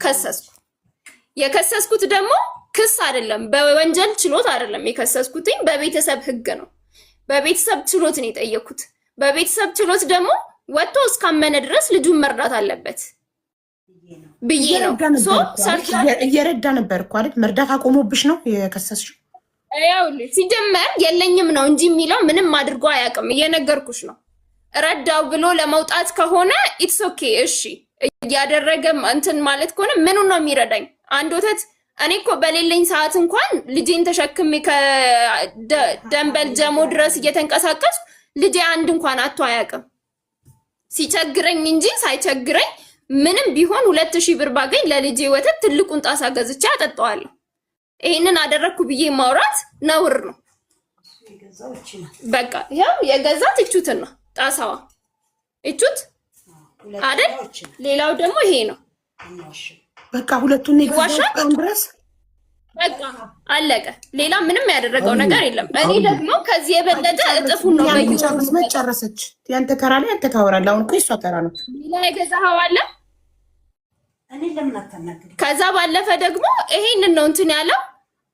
ከሰስኩ። የከሰስኩት ደግሞ ክስ አይደለም፣ በወንጀል ችሎት አይደለም የከሰስኩትኝ፣ በቤተሰብ ህግ ነው። በቤተሰብ ችሎት ነው የጠየኩት። በቤተሰብ ችሎት ደግሞ ወጥቶ እስካመነ ድረስ ልጁን መርዳት አለበት ብዬ ነው። እየረዳ ነበር እኮ አይደል? መርዳት አቆሞብሽ ነው የከሰስሽው? ይኸውልሽ ሲጀመር የለኝም ነው እንጂ የሚለው ምንም አድርጎ አያውቅም። እየነገርኩሽ ነው። ረዳው ብሎ ለመውጣት ከሆነ it's okay፣ እሺ። እያደረገ እንትን ማለት ከሆነ ምኑ ነው የሚረዳኝ? አንድ ወተት እኔ እኮ በሌለኝ ሰዓት እንኳን ልጄን ተሸክሜ ከደንበል ጀሞ ድረስ እየተንቀሳቀስኩ ልጄ አንድ እንኳን አቶ አያውቅም። ሲቸግረኝ እንጂ ሳይቸግረኝ ምንም ቢሆን 2000 ብር ባገኝ ለልጄ ወተት ትልቁን ጣሳ ገዝቼ አጠጣዋለሁ። ይሄንን አደረግኩ ብዬ ማውራት ነውር ነው። በቃ ይኸው የገዛት እቹትን ነው ጣሳዋ እቹት አይደል? ሌላው ደግሞ ይሄ ነው። በቃ ሁለቱን ይዋሻል ድረስ በቃ አለቀ። ሌላ ምንም ያደረገው ነገር የለም። እኔ ደግሞ ከዚህ የበለጠ እጥፉን ነው። ጨረሰች። ያንተ ተራ ላይ አንተ ታወራለህ። አሁን እኮ የእሷ ተራ ነው። ሌላ የገዛኸው አለ። ከዛ ባለፈ ደግሞ ይሄንን ነው እንትን ያለው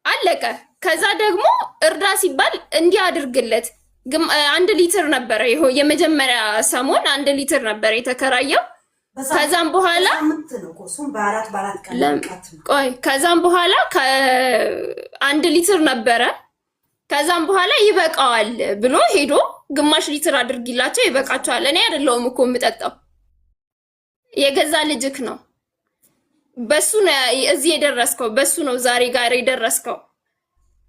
አለቀ። ከዛ ደግሞ እርዳ ሲባል እንዲህ አድርግለት 1 ሊትር ነበረ የመጀመሪያ ሰሞን 1 ሊትር ነበረ የተከራየው። ከዛም በኋላ ቆይ ከዛም በኋላ 1 ሊትር ነበረ። ከዛም በኋላ ይበቃዋል ብሎ ሄዶ ግማሽ ሊትር አድርጊላቸው ይበቃቸዋል። እኔ አይደለሁም እኮ የምጠጣው፣ የገዛ ልጅክ ነው። በሱ ነው እዚህ የደረስከው፣ በሱ ነው ዛሬ ጋር የደረስከው።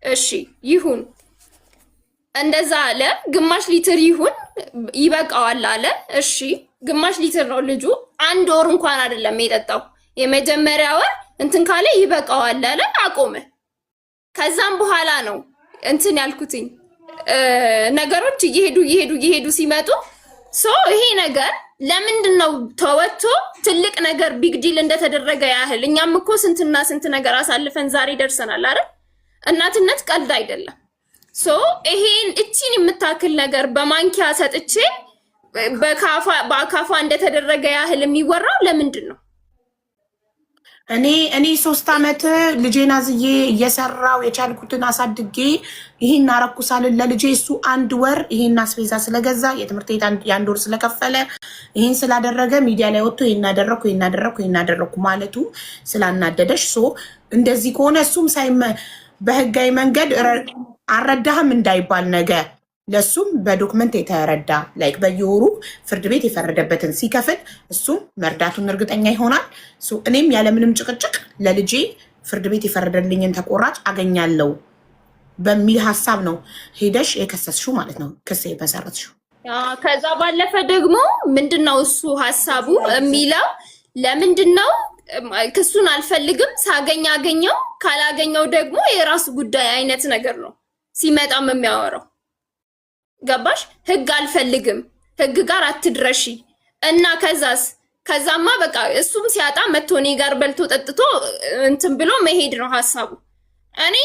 እሺ ይሁን፣ እንደዛ አለ። ግማሽ ሊትር ይሁን ይበቃዋል አለ። እሺ ግማሽ ሊትር ነው ልጁ። አንድ ወር እንኳን አይደለም የጠጣው። የመጀመሪያ ወር እንትን ካለ ይበቃዋል አለ፣ አቆመ። ከዛም በኋላ ነው እንትን ያልኩትኝ ነገሮች እየሄዱ እየሄዱ እየሄዱ ሲመጡ so ይሄ ነገር ለምንድን ነው ተወጥቶ ትልቅ ነገር big deal እንደተደረገ ያህል? እኛም እኮ ስንትና ስንት ነገር አሳልፈን ዛሬ ደርሰናል አይደል? እናትነት ቀልድ አይደለም። So ይሄን እቺን የምታክል ነገር በማንኪያ ሰጥቼ በአካፋ እንደተደረገ ያህል የሚወራው ለምንድን ነው? እኔ 3 ዓመት ልጄን አዝዬ እየሰራው የቻልኩትን አሳድጌ ይሄን አረኩ ሳልን ለልጄ እሱ አንድ ወር ይሄን አስቤዛ ስለገዛ፣ የትምህርት ቤት የአንድ ወር ስለከፈለ፣ ይሄን ስላደረገ ሚዲያ ላይ ወጥቶ ይሄን አደረኩ፣ ይሄን አደረኩ፣ ይሄን አደረኩ ማለቱ ስላናደደሽ so እንደዚህ ከሆነ እሱም ሳይመ በህጋዊ መንገድ አልረዳህም እንዳይባል ነገ ለእሱም በ document የተረዳ like በየወሩ ፍርድ ቤት የፈረደበትን ሲከፍል እሱም መርዳቱን እርግጠኛ ይሆናል። እኔም ያለምንም ጭቅጭቅ ለልጄ ፍርድ ቤት የፈረደልኝን ተቆራጭ አገኛለሁ በሚል ሀሳብ ነው ሄደሽ የከሰስሽው ማለት ነው፣ ክስ የመሰረትሽው። ከዛ ባለፈ ደግሞ ምንድነው እሱ ሀሳቡ የሚለው? ለምንድነው ክሱን አልፈልግም፣ ሳገኝ አገኘው ካላገኘው ደግሞ የራሱ ጉዳይ አይነት ነገር ነው ሲመጣም የሚያወራው። ገባሽ? ህግ አልፈልግም፣ ህግ ጋር አትድረሺ እና ከዛስ ከዛማ በቃ እሱም ሲያጣ መጥቶ እኔ ጋር በልቶ ጠጥቶ እንትን ብሎ መሄድ ነው ሀሳቡ። እኔ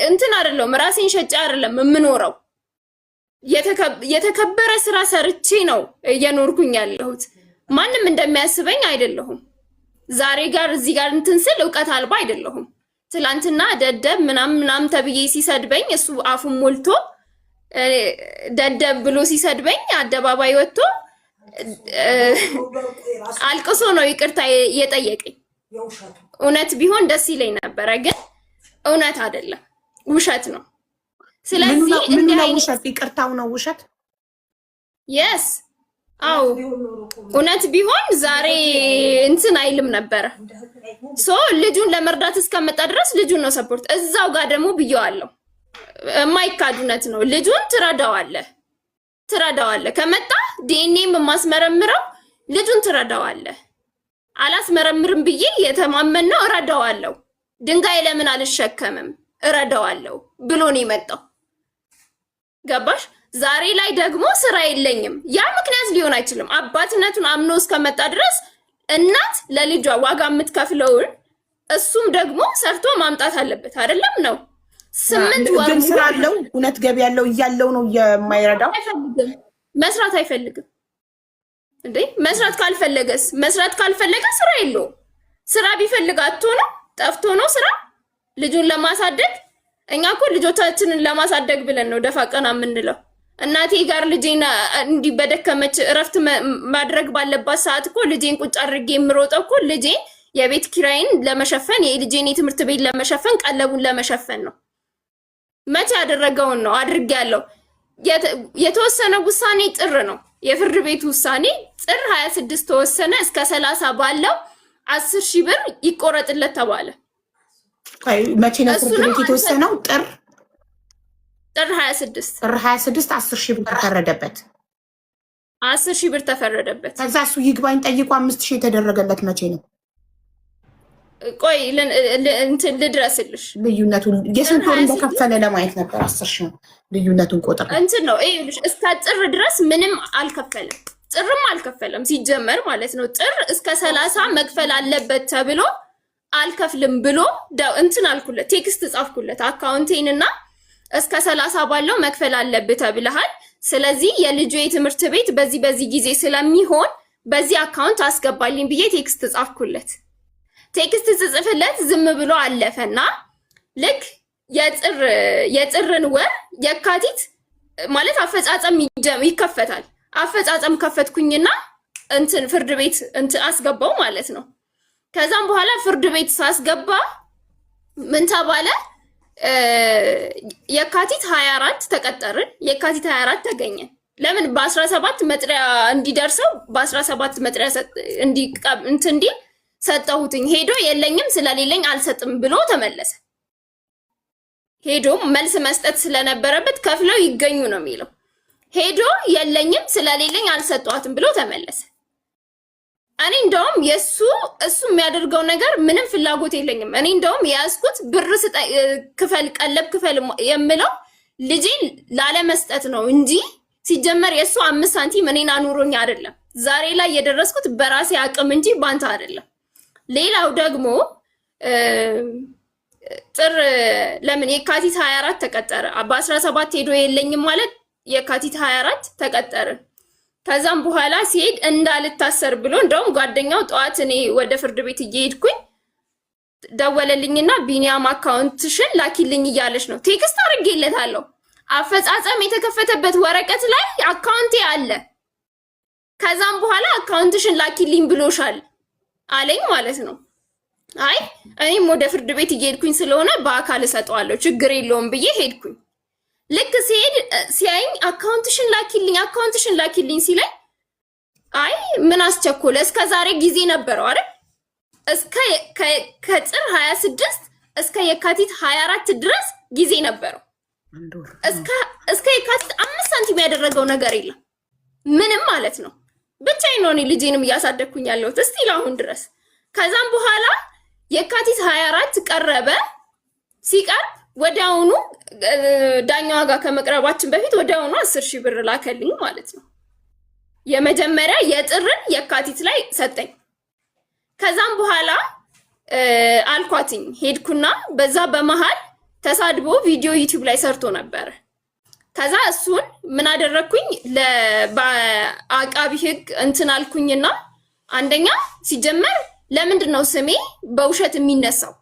እንትን አይደለሁም፣ ራሴን ሸጬ አይደለም የምኖረው። የተከበረ ስራ ሰርቼ ነው እየኖርኩኝ ያለሁት። ማንም እንደሚያስበኝ አይደለሁም። ዛሬ ጋር እዚህ ጋር እንትን ስል እውቀት አልባ አይደለሁም። ትላንትና ደደብ ምናምን ምናምን ተብዬ ሲሰድበኝ፣ እሱ አፉን ሞልቶ ደደብ ብሎ ሲሰድበኝ አደባባይ ወጥቶ አልቅሶ ነው ይቅርታ የጠየቀኝ። እውነት ቢሆን ደስ ይለኝ ነበረ፣ ግን እውነት አይደለም፣ ውሸት ነው። ስለዚህ ምኑ ነው ውሸት? ይቅርታው ነው ውሸት? Yes፣ አዎ፣ እውነት ቢሆን ዛሬ እንትን አይልም ነበረ። So ልጁን ለመርዳት እስከመጣ ድረስ ልጁን ነው support። እዛው ጋር ደግሞ ብየዋለሁ፣ የማይካድ እውነት ነው። ልጁን ትረዳዋለህ፣ ትረዳዋለህ። ከመጣ ዲኤንኤም የማስመረምረው ልጁን ትረዳዋለህ። አላስመረምርም ብዬ የተማመን ነው፣ እረዳዋለሁ። ድንጋይ ለምን አልሸከምም፣ እረዳዋለሁ ብሎ ነው የመጣው። ገባሽ? ዛሬ ላይ ደግሞ ስራ የለኝም። ያ ምክንያት ሊሆን አይችልም። አባትነቱን አምኖ እስከመጣ ድረስ እናት ለልጇ ዋጋ የምትከፍለውን እሱም ደግሞ ሰርቶ ማምጣት አለበት። አይደለም ነው? 8 ወር ግን ስራ አለው፣ እውነት ገቢ ያለው እያለው ነው የማይረዳው? አይፈልግም። መስራት አይፈልግም እንዴ? መስራት ካልፈለገስ? መስራት ካልፈለገ ስራ የለውም። ስራ ቢፈልግ አጥቶ ነው ጠፍቶ ነው ስራ ልጁን ለማሳደግ። እኛ እኮ ልጆቻችንን ለማሳደግ ብለን ነው ደፋ ቀና የምንለው። እናቴ ጋር ልጄን እንዲህ በደከመች እረፍት ማድረግ ባለባት ሰዓት እኮ ልጄን ቁጭ አድርጌ የምሮጠው እኮ ልጄን የቤት ኪራይን ለመሸፈን፣ የልጄን የትምህርት ቤት ለመሸፈን፣ ቀለቡን ለመሸፈን ነው። መቼ ያደረገውን ነው አድርጌያለሁ። የተወሰነ ውሳኔ ጥር ነው የፍርድ ቤቱ ውሳኔ ጥር 26 ተወሰነ። እስከ 30 ባለው 10,000 ብር ይቆረጥለት ተባለ። መቼ ነው ፍርድ እሱንም ቤት የተወሰነው? ጥር ጥር 26። ጥር 26 10,000 ብር ተፈረደበት። 10,000 ብር ተፈረደበት። ከዛ እሱ ይግባኝ ጠይቆ 5,000 የተደረገለት መቼ ነው? ቆይ እንትን ልድረስልሽ። ልዩነቱን የስንት ወር 26 እንደከፈለ ለማየት ነበር። 10,000 ልዩነቱን ቆጥር። እንትን ነው ይኸውልሽ፣ እስከ ጥር ድረስ ምንም አልከፈለም። ጥርም አልከፈለም ሲጀመር ማለት ነው። ጥር እስከ 30 መክፈል አለበት ተብሎ አልከፍልም ብሎ እንትን አልኩለት፣ text ጻፍኩለት account ኤን እና እስከ 30 ባለው መክፈል አለብህ ተብለሃል። ስለዚህ የልጁ የትምህርት ቤት በዚህ በዚህ ጊዜ ስለሚሆን በዚህ account አስገባልኝ ብዬ text ጻፍኩለት። text ስጽፍለት ዝም ብሎ አለፈና ልክ የጥርን ወር የካቲት ማለት አፈጻጸም ይከፈታል። አፈጻጸም ከፈትኩኝና እንትን ፍርድ ቤት እንትን አስገባው ማለት ነው። ከዛም በኋላ ፍርድ ቤት ሳስገባ ምን ተባለ? የካቲት 24 ተቀጠርን። የካቲት 24 ተገኘን። ለምን በ17 መጥሪያ እንዲደርሰው በ17 መጥሪያ እንትን እንዲል ሰጠሁትኝ። ሄዶ የለኝም ስለሌለኝ አልሰጥም ብሎ ተመለሰ። ሄዶ መልስ መስጠት ስለነበረበት ከፍለው ይገኙ ነው የሚለው። ሄዶ የለኝም ስለሌለኝ አልሰጠኋትም ብሎ ተመለሰ። እኔ እንደውም የሱ እሱ የሚያደርገው ነገር ምንም ፍላጎት የለኝም። እኔ እንደውም የያዝኩት ብር ክፈል፣ ቀለብ ክፈል የምለው ልጄን ላለመስጠት ነው እንጂ ሲጀመር የእሱ 5 ሳንቲም እኔን አኑሮኝ አይደለም። ዛሬ ላይ የደረስኩት በራሴ አቅም እንጂ ባንተ አይደለም። ሌላው ደግሞ ጥር ለምን የካቲት 24 ተቀጠረ። በ17 ሄዶ የለኝም ማለት የካቲት 24 ተቀጠርን። ከዛም በኋላ ሲሄድ እንዳልታሰር ብሎ እንደውም ጓደኛው ጠዋት እኔ ወደ ፍርድ ቤት እየሄድኩኝ ደወለልኝና ቢኒያም account ሽን ላኪልኝ እያለች ነው። text አድርጌለታለሁ። አፈጻጸም የተከፈተበት ወረቀት ላይ account ኤ አለ። ከዛም በኋላ account ሽን ላኪልኝ ብሎሻል አለኝ ማለት ነው። አይ እኔም ወደ ፍርድ ቤት እየሄድኩኝ ስለሆነ በአካል እሰጠዋለሁ ችግር የለውም ብዬ ሄድኩኝ። ልክ ሲሄድ ሲያይኝ account ሽን ላኪልኝ፣ account ሽን ላኪልኝ ሲለኝ አይ ምን አስቸኮለ? እስከ ዛሬ ጊዜ ነበረው አይደል? እስከ ከጥር 26 እስከ የካቲት 24 ድረስ ጊዜ ነበረው። እስከ የካቲት 5 ሳንቲም ያደረገው ነገር የለም ምንም ማለት ነው። ብቻዬን ነው እኔ ልጄንም እያሳደግኩኝ ያለሁት እስቲል አሁን ድረስ። ከዛም በኋላ የካቲት 24 ቀረበ። ሲቀርብ ወዲያውኑ ዳኛዋ ጋር ከመቅረባችን በፊት ወዲያውኑ 10,000 ብር ላከልኝ ማለት ነው። የመጀመሪያ የጥርን የካቲት ላይ ሰጠኝ። ከዛም በኋላ አልኳትኝ ሄድኩና በዛ በመሃል ተሳድቦ ቪዲዮ ዩቲዩብ ላይ ሰርቶ ነበረ። ከዛ እሱን ምን አደረግኩኝ? በአቃቢ ሕግ እንትን አልኩኝና አንደኛ ሲጀመር ለምንድን ነው ስሜ በውሸት የሚነሳው?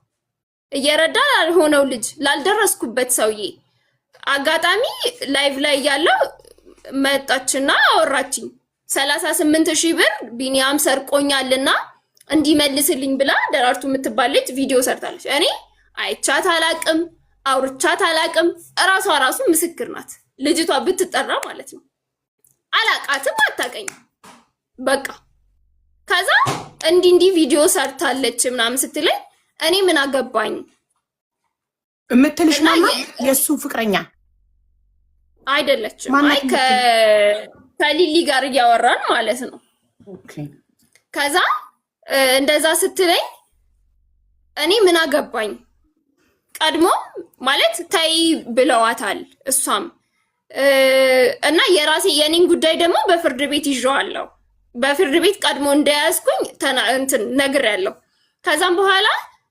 እየረዳ ላልሆነው ልጅ ላልደረስኩበት ሰውዬ አጋጣሚ live ላይ ያለው መጣችና አወራችኝ። 38,000 ብር ቢኒያም ሰርቆኛልና እንዲመልስልኝ ብላ ደራርቱ የምትባል ልጅ ቪዲዮ ሰርታለች። እኔ አይቻት አላቅም፣ አውርቻት አላቅም። እራሷ ራሱ ምስክር ናት። ልጅቷ ብትጠራ ማለት ነው። አላቃትም፣ አታቀኝም። በቃ ከዛ እንዲህ እንዲህ ቪዲዮ ሰርታለች ምናምን ስትለኝ እኔ ምን አገባኝ የምትልሽ እና ማማ የእሱ ፍቅረኛ አይደለችም። ማናት? አይ ከሊሊ ጋር እያወራን ማለት ነው። ከዛ እንደዛ ስትለኝ እኔ ምን አገባኝ፣ ቀድሞ ማለት ተይ ብለዋታል። እሷም እና የራሴ የኔን ጉዳይ ደግሞ በፍርድ ቤት ይዤዋለሁ። በፍርድ ቤት ቀድሞ እንደያዝኩኝ እንትን ነግሬያለሁ። ከዛም በኋላ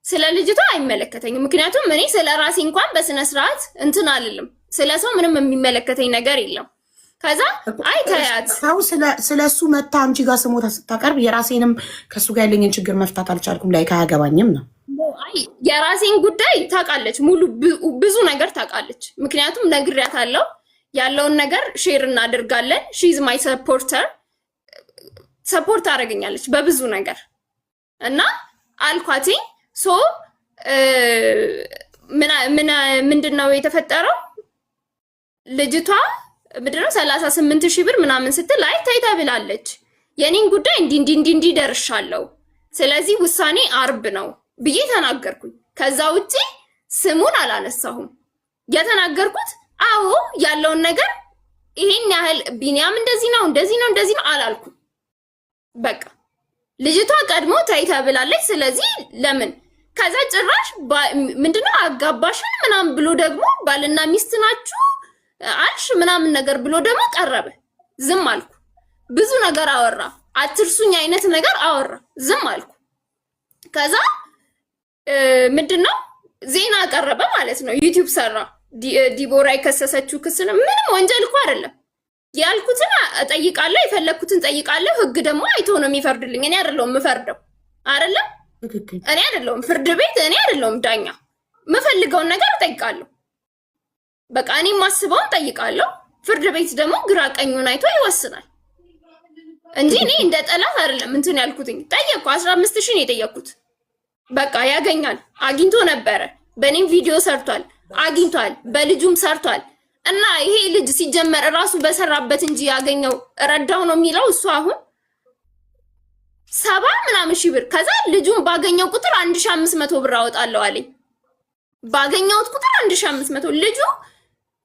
ስለ ልጅቷ አይመለከተኝም። ምክንያቱም እኔ ስለ ራሴ እንኳን በስነ ስርዓት እንትን አልልም። ስለ ሰው ምንም የሚመለከተኝ ነገር የለም። ከዛ አይ ተያት ሰው ስለ እሱ መታ አንቺ ጋር ስሞታ ስታቀርብ የራሴንም ከእሱ ጋር ያለኝን ችግር መፍታት አልቻልኩም፣ ላይ አያገባኝም ነው። አይ የራሴን ጉዳይ ታውቃለች፣ ሙሉ ብዙ ነገር ታውቃለች። ምክንያቱም ነግሬያታለሁ። ያለውን ነገር share እናደርጋለን። She's my supporter፣ support ታደርገኛለች በብዙ ነገር እና አልኳትኝ። So ምንድን ነው የተፈጠረው? ልጅቷ ምንድነው 38,000 ብር ምናምን ስትል አይ ተይ ተብላለች። የኔን ጉዳይ እንዲ እንዲ እንዲ እንዲ ደርሻለሁ፣ ስለዚህ ውሳኔ አርብ ነው ብዬ ተናገርኩኝ። ከዛ ውጪ ስሙን አላነሳሁም። የተናገርኩት አዎ ያለውን ነገር ይሄን ያህል ቢኒያም እንደዚህ ነው እንደዚህ ነው እንደዚህ ነው አላልኩም። በቃ ልጅቷ ቀድሞ ተይ ተብላለች። ስለዚህ ለምን ከዛ ጭራሽ ምንድነው አጋባሽን ምናምን ብሎ ደግሞ ባልና ሚስት ናችሁ አልሽ ምናምን ነገር ብሎ ደግሞ ቀረበ። ዝም አልኩ። ብዙ ነገር አወራ። አትርሱኝ አይነት ነገር አወራ። ዝም አልኩ። ከዛ ምንድነው ዜና ቀረበ ማለት ነው። ዩቲዩብ ሰራ። ዲቦራ የከሰሰችው ክስ ነው። ምንም ወንጀል እኮ አይደለም። ያልኩትን እጠይቃለሁ፣ የፈለግኩትን ጠይቃለሁ። ህግ ደግሞ አይቶ ነው የሚፈርድልኝ። እኔ አይደለሁም የምፈርደው፣ አይደለም እኔ አይደለሁም ፍርድ ቤት፣ እኔ አይደለሁም ዳኛ። የምፈልገውን ነገር እጠይቃለሁ። በቃ እኔ የማስበውን ጠይቃለሁ። ፍርድ ቤት ደግሞ ግራ ቀኙን አይቶ ይወስናል እንጂ እኔ እንደ ጠላት አይደለም እንትን ያልኩትኝ። ጠየቅኩ። 15,000 ነው የጠየቅኩት። በቃ ያገኛል። አግኝቶ ነበረ። በእኔም ቪዲዮ ሰርቷል፣ አግኝቷል። በልጁም ሰርቷል። እና ይሄ ልጅ ሲጀመር እራሱ በሰራበት እንጂ ያገኘው ረዳው ነው የሚለው እሱ አሁን 70 ምናምን ሺህ ብር። ከዛ ልጁን ባገኘው ቁጥር 1500 ብር አወጣለሁ አለኝ። ባገኘሁት ቁጥር 1500። ልጁ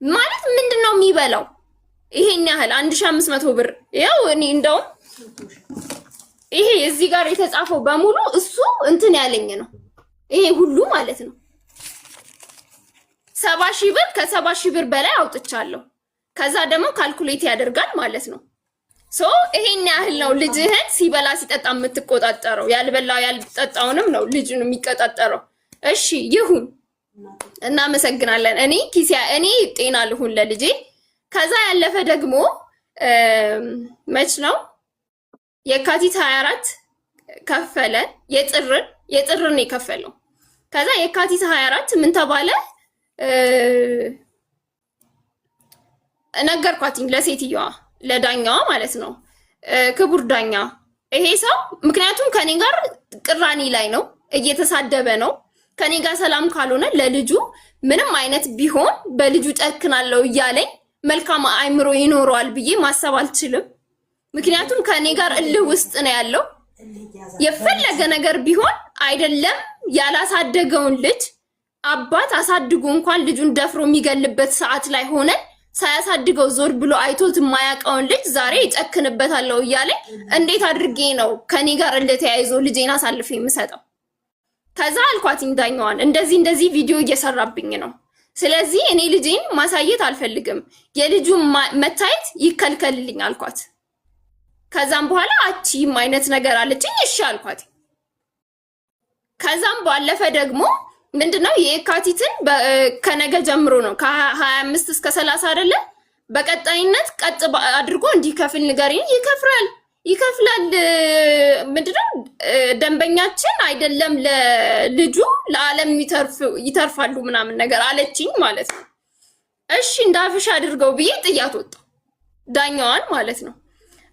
ማለት ምንድን ነው የሚበላው? ይሄን ያህል 1500 ብር። ያው እኔ እንደውም ይሄ እዚህ ጋር የተጻፈው በሙሉ እሱ እንትን ያለኝ ነው። ይሄ ሁሉ ማለት ነው 70,000 ብር፣ ከ70,000 ብር በላይ አውጥቻለሁ። ከዛ ደግሞ calculate ያደርጋል ማለት ነው። So ይሄን ያህል ነው ልጅህን ሲበላ ሲጠጣ የምትቆጣጠረው። ያልበላው ያልጠጣውንም ነው ልጁን የሚቆጣጠረው። እሺ ይሁን፣ እናመሰግናለን። እኔ ኪሲያ እኔ ጤና ልሁን ለልጄ። ከዛ ያለፈ ደግሞ መች ነው የካቲት 24 ከፈለ። የጥርን የከፈለው። ከዛ የካቲት 24 ምን ተባለ? ነገርኳትኝ ለሴትየዋ ለዳኛዋ ማለት ነው። ክቡር ዳኛ ይሄ ሰው ምክንያቱም ከኔ ጋር ቅራኔ ላይ ነው፣ እየተሳደበ ነው። ከኔ ጋር ሰላም ካልሆነ ለልጁ ምንም አይነት ቢሆን በልጁ ጨክናለሁ እያለኝ መልካም አእምሮ ይኖረዋል ብዬ ማሰብ አልችልም። ምክንያቱም ከኔ ጋር እልህ ውስጥ ነው ያለው። የፈለገ ነገር ቢሆን አይደለም ያላሳደገውን ልጅ አባት አሳድጎ እንኳን ልጁን ደፍሮ የሚገልበት ሰዓት ላይ ሆነን ሳያሳድገው ዞር ብሎ አይቶት የማያውቀውን ልጅ ዛሬ ይጨክንበታለሁ እያለኝ እንዴት አድርጌ ነው ከኔ ጋር እንደተያይዞ ልጄን አሳልፌ የምሰጠው? ከዛ አልኳትኝ ዳኛዋን እንደዚህ እንደዚህ ቪዲዮ እየሰራብኝ ነው። ስለዚህ እኔ ልጄን ማሳየት አልፈልግም፣ የልጁ መታየት ይከልከልልኝ አልኳት። ከዛም በኋላ አቺም አይነት ነገር አለችኝ። እሺ አልኳት። ከዛም ባለፈ ደግሞ ምንድነው የካቲትን ከነገ ጀምሮ ነው ከ25 እስከ 30 አይደለ? በቀጣይነት ቀጥ አድርጎ እንዲከፍል ንገሪኝ። ይከፍላል ይከፍላል። ምንድነው ደንበኛችን አይደለም ለልጁ ለዓለም ይተርፋሉ ምናምን ነገር አለችኝ ማለት ነው። እሺ እንዳፍሽ አድርገው ብዬ ጥያት ወጣሁ፣ ዳኛዋን ማለት ነው።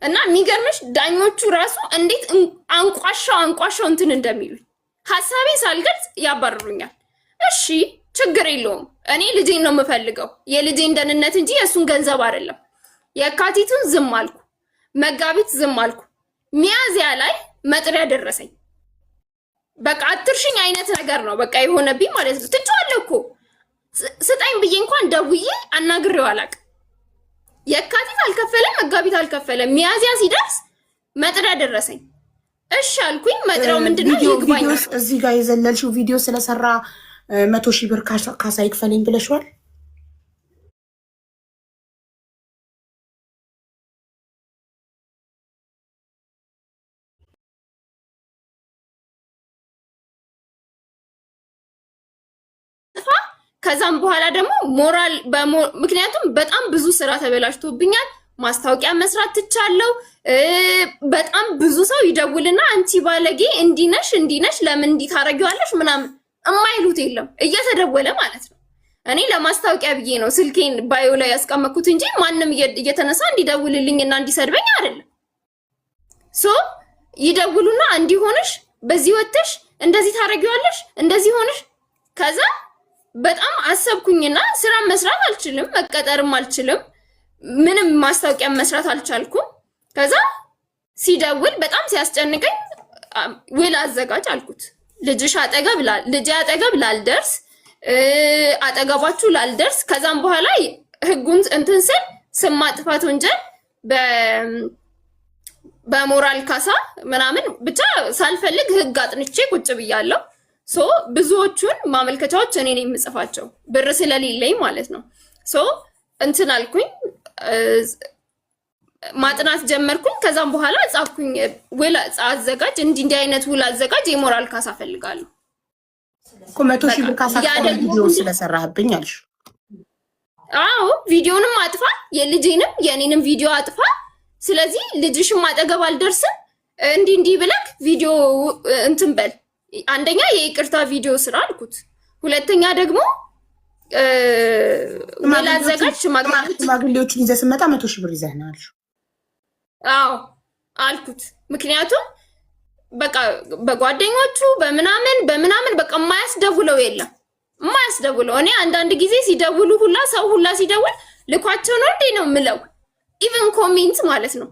እና የሚገርምሽ ዳኞቹ ራሱ እንዴት አንቋሻው አንቋሻው እንትን እንደሚሉኝ ሀሳቤን ሳልገልጽ ያባርሩኛል። እሺ ችግር የለውም እኔ ልጄን ነው የምፈልገው፣ የልጄን ደህንነት እንጂ የእሱን ገንዘብ አይደለም። የካቲቱን ዝም አልኩ፣ መጋቢት ዝም አልኩ። ሚያዝያ ላይ መጥሪያ ደረሰኝ። በቃ አትርሽኝ አይነት ነገር ነው በቃ የሆነብኝ ማለት ነው። ትቼዋለሁ እኮ ስጠኝ ብዬ እንኳን ደውዬ አናግሬው አላውቅም። የካቲት አልከፈለም፣ መጋቢት አልከፈለም። ሚያዝያ ሲደርስ መጥሪያ ደረሰኝ። እሺ አልኩኝ። መጥሪያው ምንድነው? ይግባኝ። እዚህ ጋር የዘለልሽው ቪዲዮ ስለሰራ 100,000 ብር ካሳ ይክፈለኝ ብለሽዋል። ከዛም በኋላ ደግሞ ሞራል፣ ምክንያቱም በጣም ብዙ ስራ ተበላሽቶብኛል። ማስታወቂያ መስራት ትቻለሁ። በጣም ብዙ ሰው ይደውልና አንቺ ባለጌ እንዲነሽ እንዲነሽ ለምን እንዲህ ታረጊዋለሽ ምናምን እማይሉት የለም እየተደወለ ማለት ነው። እኔ ለማስታወቂያ ብዬ ነው ስልኬን bio ላይ ያስቀመጥኩት እንጂ ማንም እየተነሳ እንዲደውልልኝ እና እንዲሰድበኝ አይደለም። So ይደውሉና እንዲህ ሆነሽ በዚህ ወጥተሽ እንደዚህ ታረጊዋለሽ እንደዚህ ሆነሽ። ከዛ በጣም አሰብኩኝና ስራ መስራት አልችልም፣ መቀጠርም አልችልም፣ ምንም ማስታወቂያ መስራት አልቻልኩም። ከዛ ሲደውል በጣም ሲያስጨንቀኝ ውል አዘጋጅ አልኩት። ልጅሽ አጠገብ ልጄ አጠገብ ላልደርስ፣ አጠገባችሁ ላልደርስ። ከዛም በኋላ ህጉን እንትን ስል ስም ማጥፋት ወንጀል በሞራል ካሳ ምናምን ብቻ ሳልፈልግ ህግ አጥንቼ ቁጭ ብያለሁ። So ብዙዎቹን ማመልከቻዎች እኔ ነኝ የምጽፋቸው ብር ስለሌለኝ ማለት ነው። So እንትን አልኩኝ፣ ማጥናት ጀመርኩኝ። ከዛም በኋላ ጻፍኩኝ፣ ውል አዘጋጅ፣ እንዲህ እንዲህ አይነት ውል አዘጋጅ፣ የሞራል ካሳ እፈልጋለሁ። እኮ 100,000 ብር ካሳ ቪዲዮ ስለሰራህብኝ አልሽ። አዎ፣ ቪዲዮንም አጥፋ፣ የልጄንም የኔንም ቪዲዮ አጥፋ። ስለዚህ ልጅሽም አጠገብ አልደርስም፣ እንዲህ እንዲህ ብለክ ቪዲዮ እንትን በል። አንደኛ የይቅርታ ቪዲዮ ስራ አልኩት። ሁለተኛ ደግሞ ውል አዘጋጅ። ሽማግሌዎቹን ይዘህ ስመጣ 100,000 ብር ይዘህ ነው አልሽው። አዎ አልኩት። ምክንያቱም በቃ በጓደኞቹ በምናምን በምናምን በቃ የማያስደውለው የለም፣ የማያስደውለው። እኔ አንዳንድ ጊዜ ሲደውሉ ሁላ ሰው ሁላ ሲደውል ልኳቸው ነው እንዴ ነው ምለው። Even comment ማለት ነው፣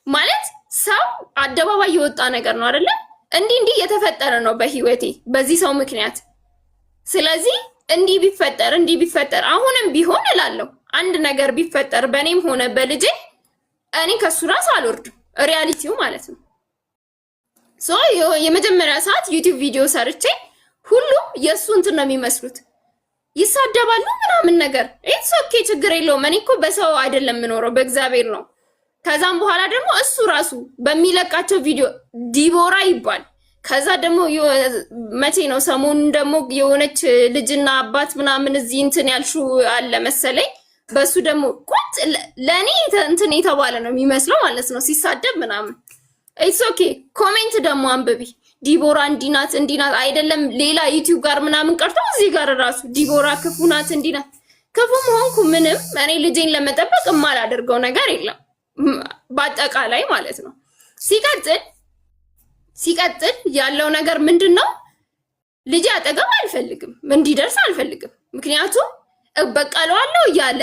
ማለት ሰው አደባባይ የወጣ ነገር ነው አይደለ? እንዲህ እንዲህ እየተፈጠረ ነው በህይወቴ በዚህ ሰው ምክንያት። ስለዚህ እንዲህ ቢፈጠር እንዲህ ቢፈጠር አሁንም ቢሆን እላለሁ፣ አንድ ነገር ቢፈጠር በእኔም ሆነ በልጄ እኔ ከሱ ራስ አልወርድም። Reality ው ማለት ነው። So የመጀመሪያ ሰዓት YouTube ቪዲዮ ሰርቼ ሁሉም የእሱ እንትን ነው የሚመስሉት፣ ይሳደባሉ ምናምን ነገር። It's okay፣ ችግር የለውም። እኔ እኮ በሰው አይደለም የምኖረው፣ በእግዚአብሔር ነው። ከዛም በኋላ ደግሞ እሱ ራሱ በሚለቃቸው ቪዲዮ ዲቦራ ይባል። ከዛ ደግሞ መቼ ነው ሰሞኑን ደግሞ የሆነች ልጅና አባት ምናምን እዚህ እንትን ያልሹ አለ መሰለኝ። በሱ ደግሞ ቁጭ ለእኔ እንትን የተባለ ነው የሚመስለው ማለት ነው ሲሳደብ ምናምን። It's okay። Comment ደግሞ አንብቢ። ዲቦራ እንዲህ ናት እንዲህ ናት አይደለም ሌላ YouTube ጋር ምናምን ቀርቶ እዚህ ጋር ራሱ ዲቦራ ክፉ ናት እንዲህ ናት። ክፉም ሆንኩ ምንም እኔ ልጄን ለመጠበቅ የማላደርገው ነገር የለም በአጠቃላይ ማለት ነው። ሲቀጥል ያለው ነገር ምንድን ነው? ልጄ አጠገብ አልፈልግም፣ እንዲደርስ አልፈልግም። ምክንያቱም እበቀለዋለሁ እያለ፣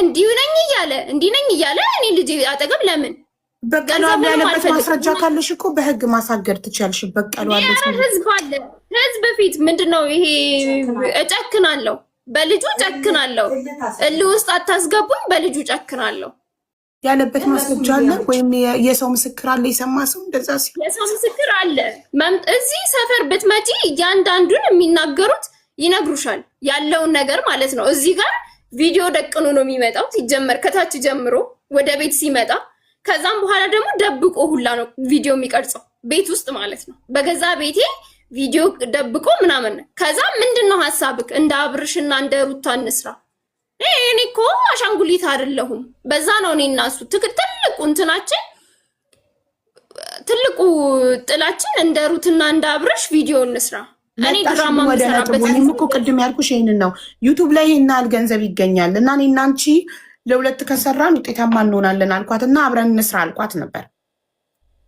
እንዲሁ ነኝ እያለ፣ እንዲህ ነኝ እያለ እኔ ልጄ አጠገብ ለምን በቀለዋለሁ ያለበት ማስረጃ ካለሽ እኮ በህግ ማሳገድ ትችያለሽ። በቀለዋለሁ ህዝብ አለ፣ ህዝብ ፊት ምንድን ነው ይሄ? እጨክናለሁ፣ በልጁ እጨክናለሁ። እልህ ውስጥ አታስገቡኝ፣ በልጁ እጨክናለሁ ያለበት ማስረጃ አለ ወይም የሰው ምስክር አለ? የሰማ ሰው እንደዛ ሲል የሰው ምስክር አለ። እዚህ ሰፈር ብትመጪ እያንዳንዱን የሚናገሩት ይነግሩሻል፣ ያለውን ነገር ማለት ነው። እዚህ ጋር ቪዲዮ ደቅኖ ነው የሚመጣው ሲጀመር ከታች ጀምሮ ወደ ቤት ሲመጣ። ከዛም በኋላ ደግሞ ደብቆ ሁላ ነው ቪዲዮ የሚቀርጸው ቤት ውስጥ ማለት ነው። በገዛ ቤቴ ቪዲዮ ደብቆ ምናምን። ከዛ ምንድን ነው ሀሳብክ? እንደ አብርሽና እንደ ሩታ እንስራ። እኔ እኮ አሻንጉሊት አይደለሁም። በዛ ነው እኔ እና እሱ ትልቁ እንትናችን፣ ትልቁ ጥላችን፣ እንደ ሩትና እንደ አብርሽ ቪዲዮ እንስራ። እኔ ድራማ የምሰራበት እኔም እኮ ቅድም ያልኩሽ ይሄንን ነው። YouTube ላይ ይሄን ያህል ገንዘብ ይገኛል እና እኔ እና አንቺ ለሁለት ከሰራን ውጤታማ እንሆናለን አልኳት እና አብረን እንስራ አልኳት ነበር።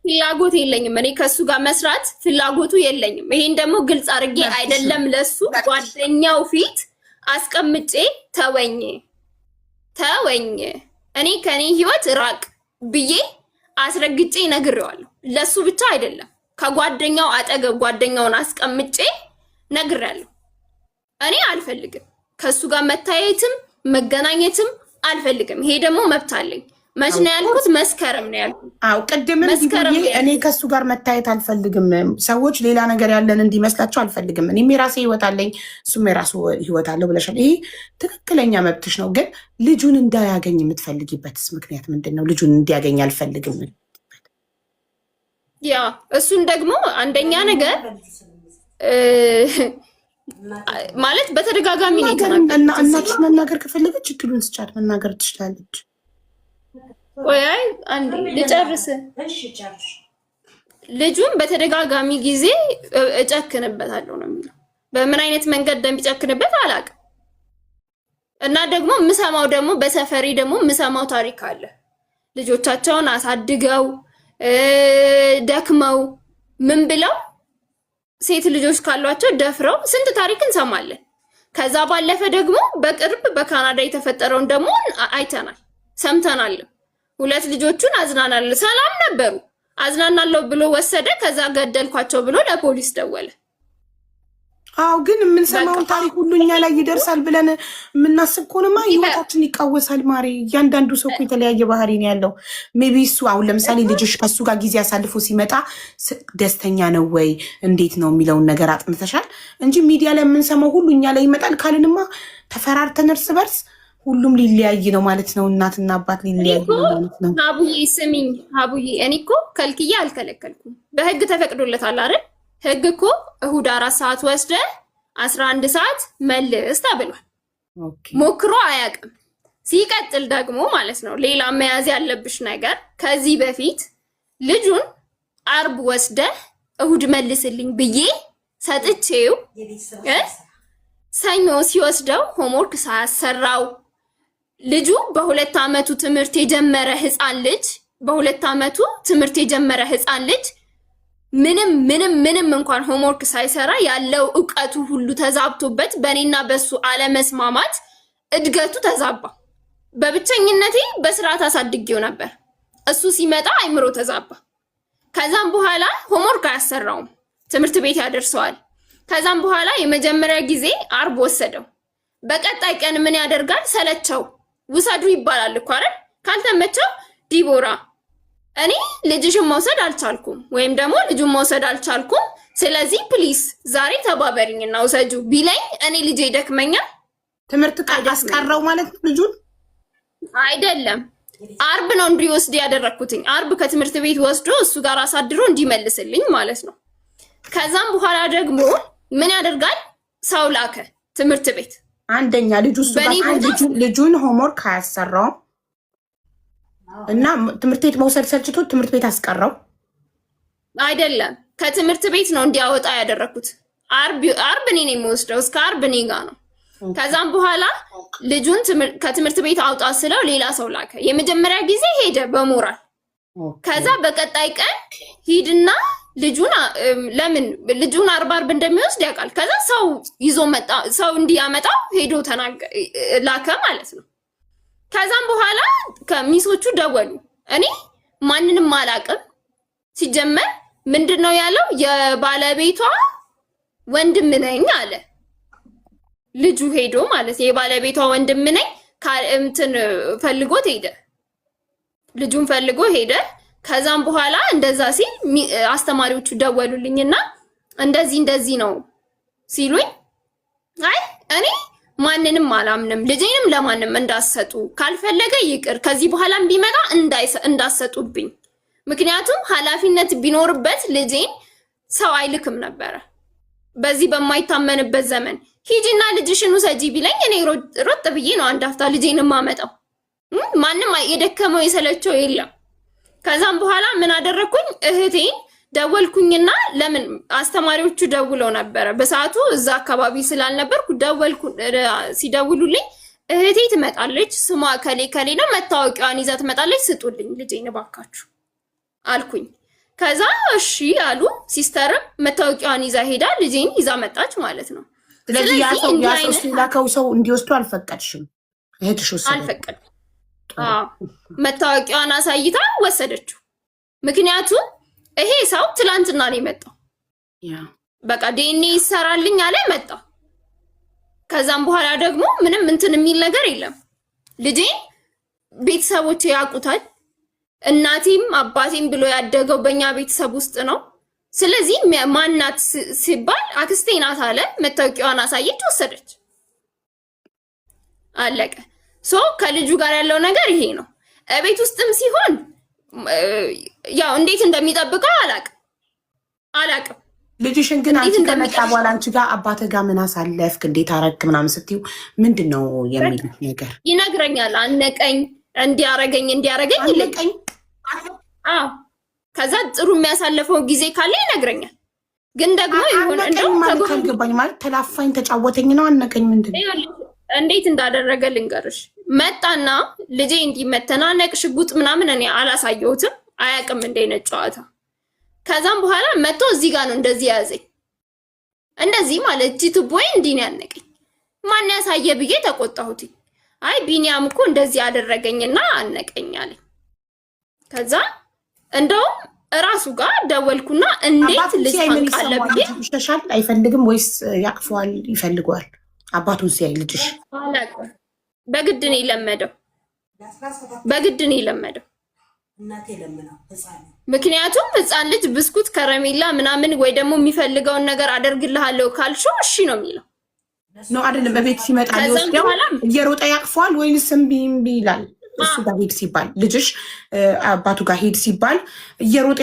ፍላጎት የለኝም፣ እኔ ከእሱ ጋር መስራት ፍላጎቱ የለኝም። ይሄን ደግሞ ግልጽ አድርጌ አይደለም ለሱ ጓደኛው ፊት አስቀምጬ ተወኝ ተወኝ፣ እኔ ከኔ ህይወት ራቅ ብዬ አስረግጬ ነግሬዋለሁ። ለሱ ብቻ አይደለም፣ ከጓደኛው አጠገብ ጓደኛውን አስቀምጬ ነግሬያለሁ። እኔ አልፈልግም ከሱ ጋር መታየትም መገናኘትም አልፈልግም። ይሄ ደግሞ መብት አለኝ። መች ነው ያልኩት? መስከረም ነው ያልኩት። አዎ ቅድምም እኔ ከሱ ጋር መታየት አልፈልግም። ሰዎች ሌላ ነገር ያለን እንዲመስላቸው አልፈልግም። እኔም የራሴ ህይወት አለኝ፣ እሱም የራሱ ህይወት አለው ብለሻል። ይሄ ትክክለኛ መብትሽ ነው። ግን ልጁን እንዳያገኝ የምትፈልጊበትስ ምክንያት ምንድን ነው? ልጁን እንዲያገኝ አልፈልግም። ያ እሱን ደግሞ አንደኛ ነገር ማለት በተደጋጋሚ ነው የተናገርኩት። እናትሽ መናገር ከፈለገች እድሉን ስጫት፣ መናገር ትችላለች። ቆይ አንዴ ልጨርስ። ልጁን በተደጋጋሚ ጊዜ እጨክንበታለሁ ነው የሚለው። በምን አይነት መንገድ እንደሚጨክንበት አላውቅም። እና ደግሞ የምሰማው ደግሞ በሰፈሪ ደግሞ የምሰማው ታሪክ አለ። ልጆቻቸውን አሳድገው ደክመው ምን ብለው ሴት ልጆች ካሏቸው ደፍረው ስንት ታሪክ እንሰማለን። ከዛ ባለፈ ደግሞ በቅርብ በካናዳ የተፈጠረውን ደግሞ አይተናል ሰምተናል። ሁለት ልጆቹን አዝናናለሁ ሰላም ነበሩ፣ አዝናናለሁ ብሎ ወሰደ። ከዛ ገደልኳቸው ብሎ ለፖሊስ ደወለ። አዎ ግን የምንሰማውን ታሪክ ሁሉ እኛ ላይ ይደርሳል ብለን የምናስብ ከሆነማ ህይወታችን ይቃወሳል። ማሪ፣ እያንዳንዱ ሰው እኮ የተለያየ ባህሪ ነው ያለው። Maybe እሱ አሁን ለምሳሌ ልጅሽ ከእሱ ጋር ጊዜ አሳልፎ ሲመጣ ደስተኛ ነው ወይ እንዴት ነው የሚለውን ነገር አጥንተሻል እንጂ ሚዲያ ላይ የምንሰማው ሁሉ እኛ ላይ ይመጣል ካልንማ ተፈራርተን እርስ በርስ ሁሉም ሊለያይ ነው ማለት ነው። እናትና አባት ሊለያይ ነው ማለት ነው። አቡዬ ስሚኝ፣ አቡዬ እኔ እኮ ከልክዬ አልከለከልኩም። በህግ ተፈቅዶለታል አይደል? ህግ እኮ እሁድ 4 ሰዓት ወስደ 11 ሰዓት መልስ ተብሏል። ሞክሮ አያውቅም። ሲቀጥል ደግሞ ማለት ነው ሌላ መያዝ ያለብሽ ነገር ከዚህ በፊት ልጁን አርብ ወስደህ እሁድ መልስልኝ ብዬ ሰጥቼው ሰኞ ሲወስደው homework ሳያሰራው፣ ልጁ በ2 ዓመቱ ትምህርት የጀመረ ህፃን ልጅ፣ በ2 ዓመቱ ትምህርት የጀመረ ህፃን ልጅ ምንም ምንም ምንም እንኳን homework ሳይሰራ ያለው እውቀቱ ሁሉ ተዛብቶበት በእኔና በሱ አለመስማማት እድገቱ ተዛባ። በብቸኝነቴ በስርዓት አሳድጌው ነበር። እሱ ሲመጣ አይምሮ ተዛባ። ከዛም በኋላ homework አያሰራውም፣ ትምህርት ቤት ያደርሰዋል። ከዛም በኋላ የመጀመሪያ ጊዜ አርብ ወሰደው። በቀጣይ ቀን ምን ያደርጋል? ሰለቸው። ውሰዱ ይባላል እኮ አይደል? ካልተመቸው ዲቦራ እኔ ልጅሽን መውሰድ አልቻልኩም፣ ወይም ደግሞ ልጁን መውሰድ አልቻልኩም፣ ስለዚህ please ዛሬ ተባበሪኝና ውሰጁ ቢለኝ እኔ ልጄ ይደክመኛል። ትምህርት አስቀረው ማለት ነው ልጁን? አይደለም፣ አርብ ነው እንዲወስድ ያደረግኩትኝ። አርብ ከትምህርት ቤት ወስዶ እሱ ጋር አሳድሮ እንዲመልስልኝ ማለት ነው። ከዛም በኋላ ደግሞ ምን ያደርጋል? ሰው ላከ ትምህርት ቤት። አንደኛ ልጁ እሱ ልጁን homework አያሰራውም እና ትምህርት ቤት መውሰድ ሰልችቶ ትምህርት ቤት አስቀረው። አይደለም፣ ከትምህርት ቤት ነው እንዲያወጣ ያደረግኩት። አርብ አርብ እኔ ነው የምወስደው፣ እስከ አርብ እኔ ጋ ነው። ከዛም በኋላ ልጁን ከትምህርት ቤት አውጣ ስለው ሌላ ሰው ላከ። የመጀመሪያ ጊዜ ሄደ በሞራል። ከዛ በቀጣይ ቀን ሂድና ልጁን፣ ለምን ልጁን አርብ አርብ እንደሚወስድ ያውቃል። ከዛ ሰው ይዞ መጣ፣ ሰው እንዲያመጣው ሄዶ ላከ ማለት ነው። ከዛም በኋላ ከሚሶቹ ደወሉ። እኔ ማንንም አላቅም። ሲጀመር ምንድን ነው ያለው? የባለቤቷ ወንድም ነኝ አለ። ልጁ ሄዶ ማለት የባለቤቷ ወንድም ነኝ እንትን ፈልጎት ሄደ። ልጁን ፈልጎ ሄደ። ከዛም በኋላ እንደዛ ሲል አስተማሪዎቹ ደወሉልኝና እንደዚህ እንደዚህ ነው ሲሉኝ፣ አይ እኔ ማንንም አላምንም፣ ልጄንም ለማንም እንዳሰጡ፣ ካልፈለገ ይቅር፣ ከዚህ በኋላም ቢመጣ እንዳሰጡብኝ። ምክንያቱም ኃላፊነት ቢኖርበት ልጄን ሰው አይልክም ነበረ። በዚህ በማይታመንበት ዘመን ሂጂና ልጅሽን ውሰጂ ቢለኝ እኔ ሮጥ ብዬ ነው አንድ አፍታ ልጄን የማመጣው። ማንም የደከመው የሰለቸው የለም። ከዛም በኋላ ምን አደረግኩኝ? እህቴን ደወልኩኝና፣ ለምን አስተማሪዎቹ ደውለው ነበረ። በሰዓቱ እዛ አካባቢ ስላልነበርኩ ደወልኩ። ሲደውሉልኝ እህቴ ትመጣለች፣ ስሟ ከሌ ከሌ ነው፣ መታወቂያዋን ይዛ ትመጣለች፣ ስጡልኝ ልጄን እባካችሁ አልኩኝ። ከዛ እሺ አሉ። Sister ም መታወቂያዋን ይዛ ሄዳ ልጄን ይዛ መጣች ማለት ነው። ስለዚህ ያ ሰው የላከው ሰው እንዲወስዱ አልፈቀድሽም? እህትሽ ወሰደ? አልፈቀድኩም። መታወቂያዋን አሳይታ ወሰደችው። ምክንያቱም ይሄ ሰው ትላንትና ነው የመጣው። በቃ ዲኤንኤ ይሰራልኝ አለ፣ መጣ። ከዛም በኋላ ደግሞ ምንም እንትን የሚል ነገር የለም። ልጄን ቤተሰቦች ያውቁታል። እናቴም አባቴም ብሎ ያደገው በእኛ ቤተሰብ ውስጥ ነው። ስለዚህ ማናት ሲባል አክስቴ ናት አለ። መታወቂያዋን አሳየች፣ ወሰደች። አለቀ። So ከልጁ ጋር ያለው ነገር ይሄ ነው። ቤት ውስጥም ሲሆን ያው እንዴት እንደሚጠብቀው አላቅም አላቅም። ልጅሽን ግን አንቺ ከመጣ በኋላ አንቺ ጋር አባትህ ጋር ምን አሳለፍክ፣ እንዴት አረግክ ምናምን ስትይው ምንድን ነው የሚሉት ነገር? ይነግረኛል። አነቀኝ፣ እንዲያረገኝ እንዲያረገኝ ይለኝ። አዎ ከዛ ጥሩ የሚያሳልፈው ጊዜ ካለ ይነግረኛል። ግን ደግሞ ይሁን እንደው አልገባኝ ማለት ተላፋኝ፣ ተጫወተኝ ነው አነቀኝ። ምንድን እንዴት እንዳደረገ ልንገርሽ። መጣና ልጄ እንዲመተናነቅ ሽጉጥ ምናምን እኔ አላሳየሁትም፣ አያውቅም እንደ አይነት ጨዋታ። ከዛም በኋላ መጥቶ እዚህ ጋር ነው እንደዚህ ያዘኝ፣ እንደዚህ ማለት እቺ ቱቦዬ እንዲህ ነው ያነቀኝ። ማን ያሳየ ብዬ ተቆጣሁት። አይ ቢኒያም እኮ እንደዚህ አደረገኝና አነቀኝ አለኝ። ከዛ እንደውም እራሱ ጋር ደወልኩና እንዴት ልጅ ታንቃለህ ብዬ ይሸሻል። አይፈልግም ወይስ ያቅፈዋል? ይፈልገዋል። አባቱን ሲያይ ልጅሽ በግድ ነው የለመደው፣ በግድ ነው የለመደው። ምክንያቱም ህፃን ልጅ ብስኩት፣ ከረሜላ ምናምን ወይ ደግሞ የሚፈልገውን ነገር አደርግልሃለሁ ካልሽው እሺ ነው የሚለው። ነው አይደለም? በቤት ሲመጣ ሊወስደው እየሮጠ ያቅፈዋል ወይንስ እምቢ እምቢ ይላል? እሱ ጋር ሂድ ሲባል ልጅሽ አባቱ ጋር ሂድ ሲባል እየሮጠ